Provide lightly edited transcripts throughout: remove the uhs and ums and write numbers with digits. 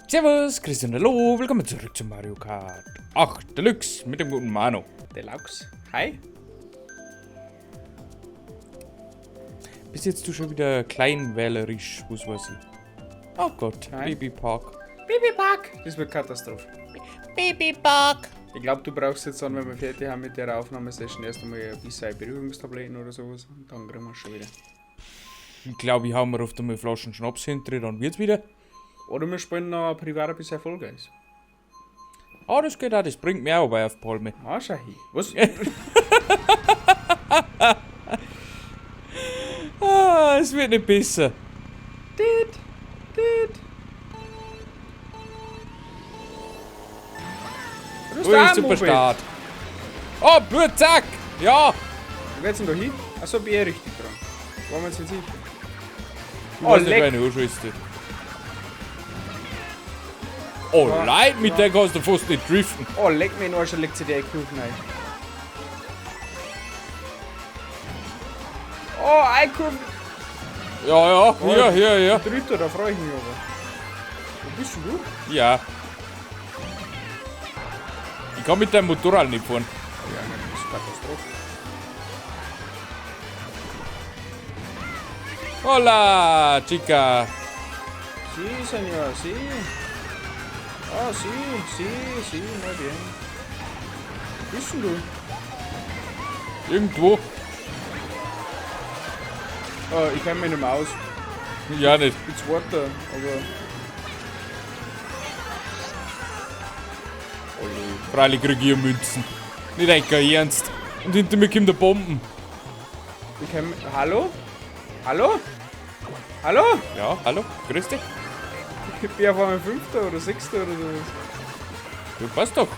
Servus, Christian, hallo, willkommen zurück zu Mario Kart 8 Deluxe mit dem guten Manu. Deluxe. Hi. Bist jetzt du schon wieder kleinwählerisch, was weiß ich. Oh Gott, Nein. Babypark. Babypark. Das wird Katastrophe. Babypark. Ich glaube, du brauchst jetzt dann, wenn wir fertig haben mit der Aufnahmesession, erst einmal ein bisschen Beruhigungstabletten oder sowas. Und dann kriegen wir schon wieder. Ich glaube, ich hau mir oft einmal Flaschen Schnaps hinter, dann wird's wieder. Oder wir spielen noch privat ein bisschen Fall Guys. Ah, das geht auch, das bringt mir auch bei auf Palme. Ah, schau hin. Was? Ah, es wird nicht besser. Dit, dit. Du bist Ui, auch ein super Moped. Start. Oh, zack! Ja! Wo geht's denn da hin? Achso, bin ich eh richtig dran. Waren wir jetzt nicht sicher? Ich Oh, weiß nicht, leck. wer eine anschießt. Oh, Ja, Leid, mit ja. der kannst du fast nicht driften. Oh, leck mich in den Arsch, da legt sich die Kurven ein. Oh, Einkurven. Ja, ja, Oh, hier, hier, hier. Dritter, da freue ich mich aber. Wo bist denn du? Ja. Ich kann mit deinem Motorrad nicht fahren. Ja, nein, das ist Katastrophe. Hola, Chica. Sí, señor, sí. Ah, sí, sí, sí, muy bien. Wo bist denn du? Irgendwo. Oh, ich kenne mich nicht mehr aus. Ja, nicht. Ich bin Zweiter, aber. Freilich krieg ich Münzen. Nicht ein Ernst. Und hinter mir kommt der Bomben. Ich kenn mich. Hallo? Hallo? Hallo? Ja, hallo, grüß dich. Ich bin auf einmal Fünfter oder Sechster oder sowas. Ja, passt doch.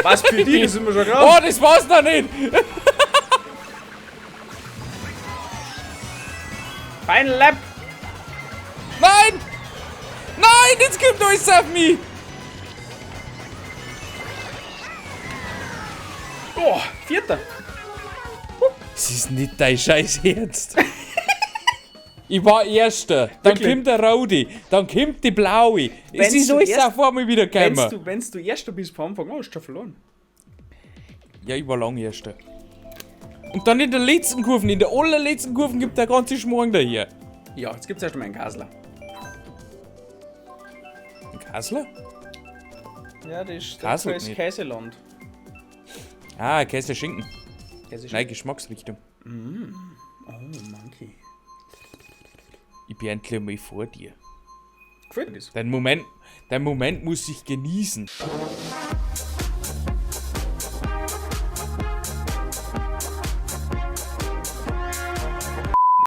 Was für die, das sind wir schon klar. Oh, das war's noch nicht. Final Lap! Nein! Nein, jetzt kommt alles auf mich! Oh, Vierter! Das ist nicht dein Scheiß Ernst. Ich war Erster, dann Wirklich? kommt der Rodi, dann kommt die Blaue. Es Wenn's ist du alles erst- auf einmal wieder Wenn's gekommen. du, wenn's du Erster bist von Anfang an, hast du schon verloren. Ja, ich war lang Erster. Und dann in der letzten Kurve, in der allerletzten Kurve gibt der ganze Schmarrn da hier. Ja, jetzt gibt's erst einmal einen Kasler. Ein Kassler? Ja, das ist, Kasel das ist nicht. Käseland. Ah, Käse Schinken. Käse Nein, Geschmacksrichtung. Oh, Monkey. Ich bin endlich einmal vor dir. Gefällt mir das? Dein Moment muss ich genießen.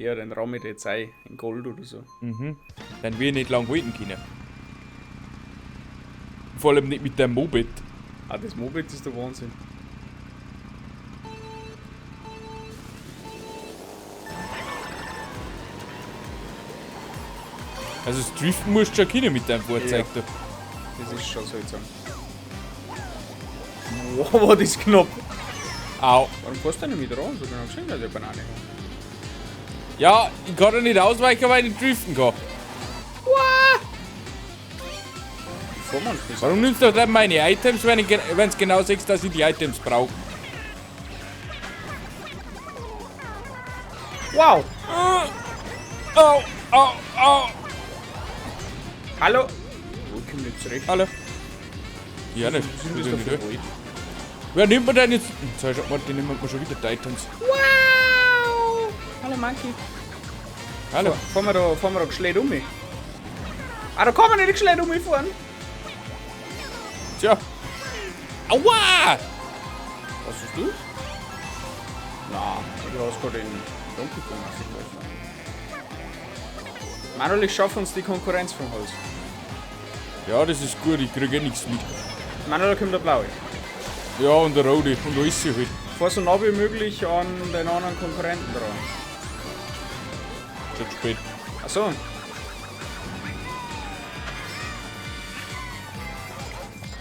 Ja, den raum ich dir jetzt ein, in Gold oder so. Dann wir nicht lang halten können. Vor allem nicht mit deinem Moped. Ah, das Moped ist der Wahnsinn. Also das Driften musst du schon können mit deinem Fahrzeug da. Das ist schon seltsam. Wow, war das knapp. Au. Warum fährst du denn nicht mit ran? So genau gesehen, dass ich eine Banane habe. Ja, ich kann doch nicht ausweichen, weil ich nicht driften kann. Vormann bist. Warum nimmst du dann meine Items, wenn du genau siehst, dass ich die Items brauche? Wow! Au, au, au. Hallo! Oh, ich komm nicht zurecht. Hallo. Ja, nicht. Was sind das da für Wald? Wer nimmt mir denn jetzt? Jetzt schau mal, die nehmen mir schon wieder die Items. Wow! Hallo Monkey. Hallo. Fahren wir da gescheit um mich? Ah, da kann man nicht gescheit um mich fahren. Tja. Aua! Was ist du? Na, ich hast gerade den Donkey Kong aufgeworfen. Manuel, ich schaffe uns die Konkurrenz vom Hals. Ja, das ist gut, ich krieg eh nichts mit. Manuel, da kommt der Blaue. Ja, und der Rode und alles halt. Fahr so nah wie möglich an den anderen Konkurrenten dran. Schon zu spät. Achso.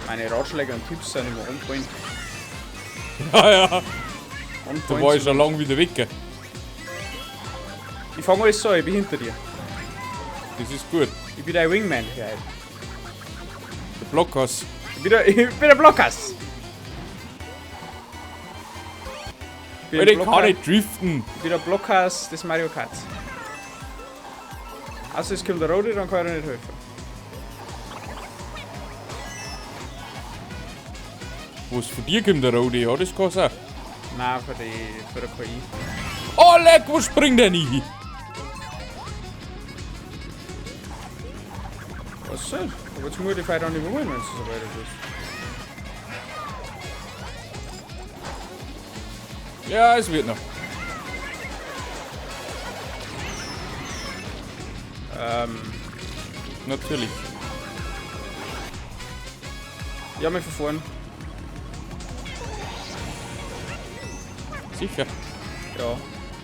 Meine Ratschläge und Tipps sind immer on point. Ja, ja. On Da point. war ich schon lange wieder weg. Ich fang alles so, ich bin hinter dir. Das ist gut. Ich Ich bin dein Wingman für heute. Der Blockhaus. Ich bin der Blockhaus. Ich bin Alter, ich kann Blocker- nicht driften. Ich bin der Blockhaus des Mario Karts. Außer es kommt der Rote, dann kann ich dir nicht helfen. Was von dir kommt der Rote? Ja, das kann's auch. Nein, für die KI. Oh, leck, wo springt der nicht hin? Was soll? Aber jetzt muss ich vielleicht auch nicht wollen, wenn du so weiter bist. Ja, es wird noch. Natürlich. Ja, mich verfahren. Sicher. Ja.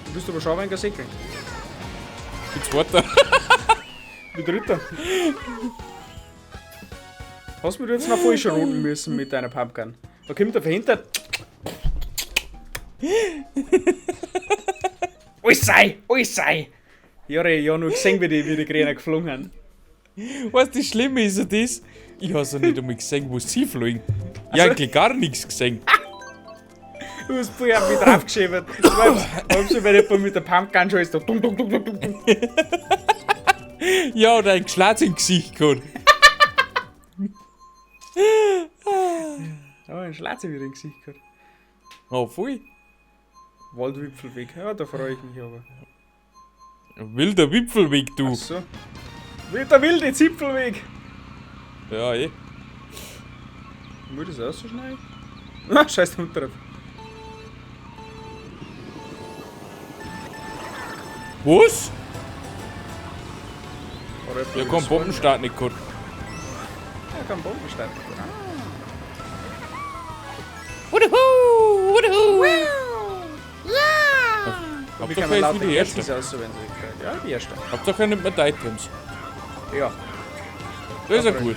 Du bist aber schon ein wenig segeln. Ich bin Zweiter. Wie Dritter. Hast du mich jetzt noch voll schon roten müssen mit deiner Pumpgun? Da kommt der verhindert. Alles sei! Alles sei! Ja, ich hab nur gesehen, wie die Krähen geflogen sind. Weißt du, das Schlimme ist ja das, ich hab's ja nicht einmal gesehen, wo sie fliegen. Ich hab eigentlich gar nichts gesehen. Du hast vorher auf mich draufgeschäbert. Halb so, wenn jemand mit der Pumpgun schon ist, da dum, dum, dum, dum, dum, dum. Ja, oder ein Geschlatz im Gesicht gehabt. Da hab ich einen Schlatz wieder im Gesicht gehabt. Oh, voll. Waldwipfelweg, ja, da freue ich mich aber. Wilder Wipfelweg, du. Ach so. Der wilde Zipfelweg! Ja, eh. Muss das auch so schnell? Ah, scheiß Hund drauf. Was? Oder Ja, kein Bombenstart nicht gehabt. Ja, kein Bombenstart nicht gehabt. Wuhu, wuhu. Ja! Hauptsache er ist wieder Erster. Aus, so, wenn sie sich freut. Ja, die Erste. Hauptsache er nimmt mir die Items. Ja, Das ist ja gut.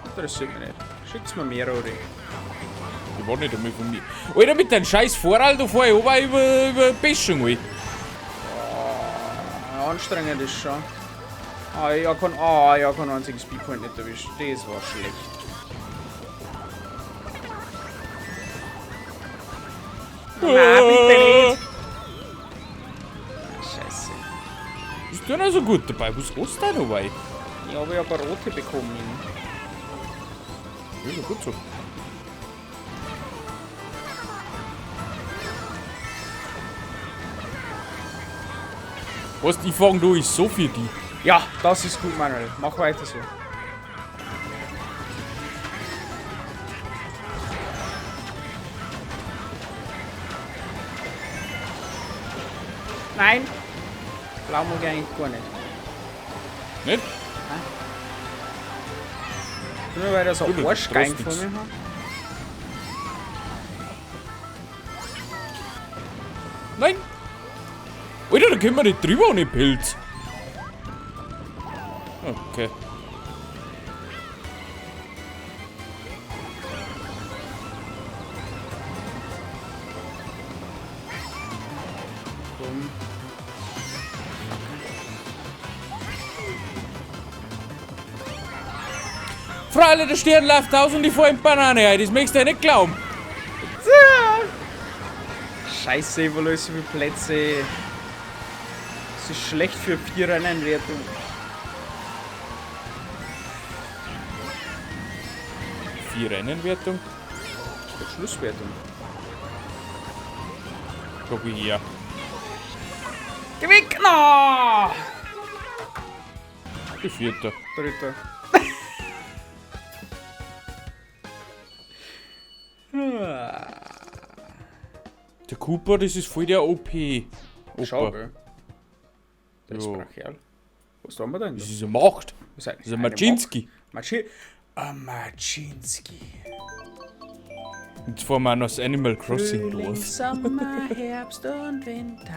interessiert mich nicht. Schickt's mir mehr, Rodi. Die war nicht einmal von mir. Alter, mit deinem scheiß Vorrat, da fahr ich runter über Böschung, Alter. Oh, anstrengend ist schon. Ah, ich hab keinen einzigen Speedpoint nicht erwischt. Das war schlecht. Nein, bitte nicht! Scheiße. Bist du noch so gut dabei? Was hast du denn noch weit? Ich habe ja ein paar rote bekommen. Ja, ist ja gut so. Was, ich fang du ist so für die. Ja, das ist gut, Manuel. Mach weiter so. Nein! Blau mag ich eigentlich gar nicht. Nicht? Nein. Nur weil er so Du, Arschgeigen trotz vor mir hat. Nein! Alter, da können wir nicht drüber ohne Pilz. Okay. Komm. Freilich, der Stern läuft aus und ich fahr in Banane ein. Das möchtest du ja nicht glauben. Scheiße, ich verliere so viele Plätze. Das ist schlecht für 4-Rennen-Wertung. 4-Rennen-Wertung? Schlusswertung. Schau her. Geh weg! No! Die vierte. Dritter. Der Cooper, das ist voll der OP. Opa. Schau, gell? Der ist Jo. brachial. Was tun wir denn da? Das ist eine Macht. Was ist Das ist ein Maczynski. Maczynski. Jetzt fahren wir auch noch das Animal Crossing Dorf. Sommer, Herbst und Winter.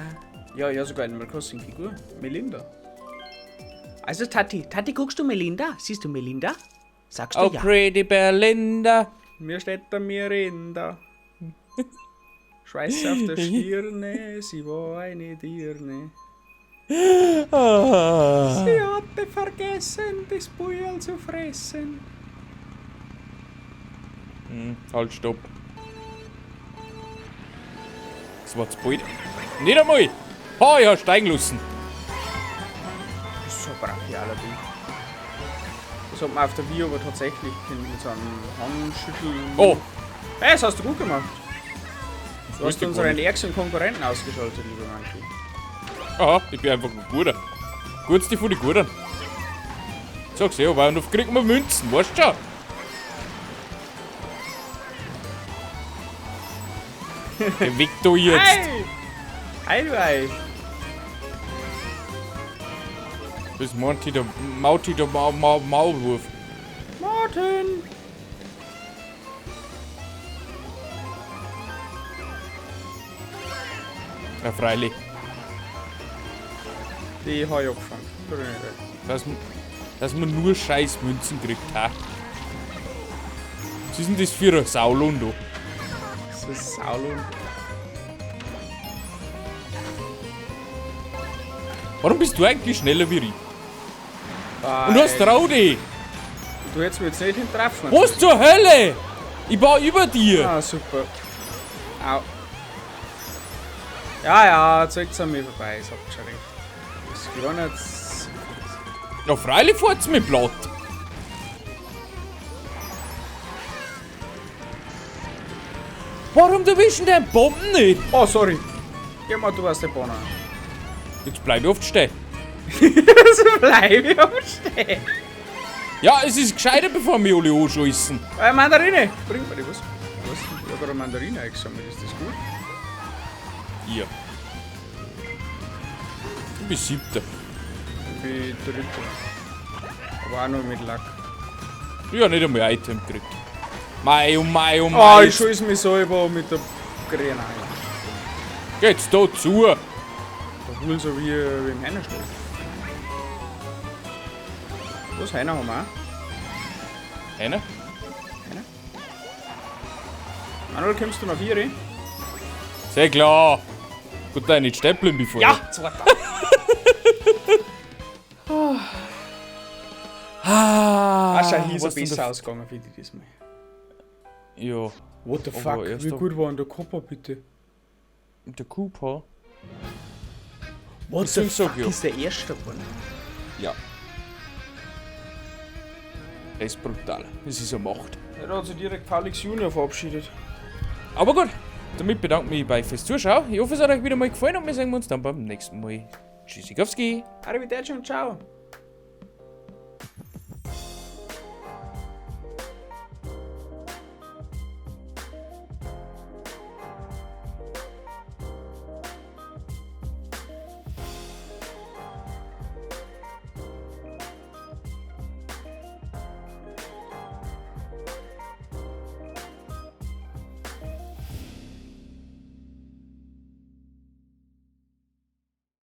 Ja, ja, sogar Animal Crossing Figur. Melinda. Also Tati, Tati, guckst du Melinda? Siehst du Melinda? Sagst du Oh, ja? pretty Belinda. Mir steht da Mirinda. Schweiß auf der Stirne, sie war eine Dirne. Ah. Sie hatte vergessen, das Beuel zu fressen. Halt, stopp. Das war zu bald. Nicht einmal! Ha, ich hab steigen lassen. Das ist so ein brachialer Ding. Das hat man auf der Wii aber tatsächlich mit so einem Handschütteln. Oh! Hey, das hast du gut gemacht. Du hast wusste ich gar unseren nicht. ärgsten Konkurrenten ausgeschaltet, lieber Monkey. Aha, ich bin einfach ein guter. Gutste von den Guten. Sag's ja, weil und kriegt man Münzen, weißt du schon? Geh weg da jetzt! Hey! Hey, du Ei! Das ist Monty der Mauti der Maulwurf. Martin! Ja, freilich. Die hab ich angefangen. Tut mir nicht leid. Dass man nur scheiß Münzen kriegt, ha? Was ist denn das für ein Saulon da? Das ist Saulon. Warum bist du eigentlich schneller wie ich? Und du hast trau dich! Du hättest mich jetzt nicht hintertreffen. Was zur Hölle? Ich war über dir! Ah, super. Au. Ja, ja, zeigt's an mir vorbei, ich hab schon recht. Das ist gar nicht. Ja, freilich fahrt's mir platt. Warum erwischen deinen Bomben nicht? Oh, sorry. Geh mal, du warst der Bonner. Jetzt bleib ich oft stehen. Jetzt bleib ich oft stehen. Ja, es ist gescheiter, bevor wir alle anschießen. Mandarine! Bringt mir die was? Was? Ich hab gerade eine Mandarine eingesammelt, ist das gut? Ja. Du bist Siebter. Ich bin Dritter. Aber auch noch mit Lack. Ich hab nicht einmal Item gekriegt. Mei, oh mei, oh Oh, mei. ich schieß mich selber mit der Grenade. Geht's da zu? Da wohl so wie im Heinerstall. Was, Heiner haben wir auch? Heiner? Heiner? Manuel, kommst du noch 4? Sehr klar. Gut, dass ich nicht stempeln bevor. Ja, zweiter. Ah, Ah, schau, hier ist was er denn besser der- ausgegangen für die diesmal. Ja. What the Aber fuck? erst Wie da- gut war denn der Cooper bitte? Der Cooper? What the the fuck fuck ja. ist der erste geworden? Ja. Der ist brutal. Das ist eine Macht. Ja, da hat sich direkt Paulix Junior verabschiedet. Aber gut, damit bedanke ich mich bei euch fürs Zuschauen. Ich hoffe, es hat euch wieder mal gefallen und wir sehen uns dann beim nächsten Mal. Tschüssikowski. Arrivederci und ciao.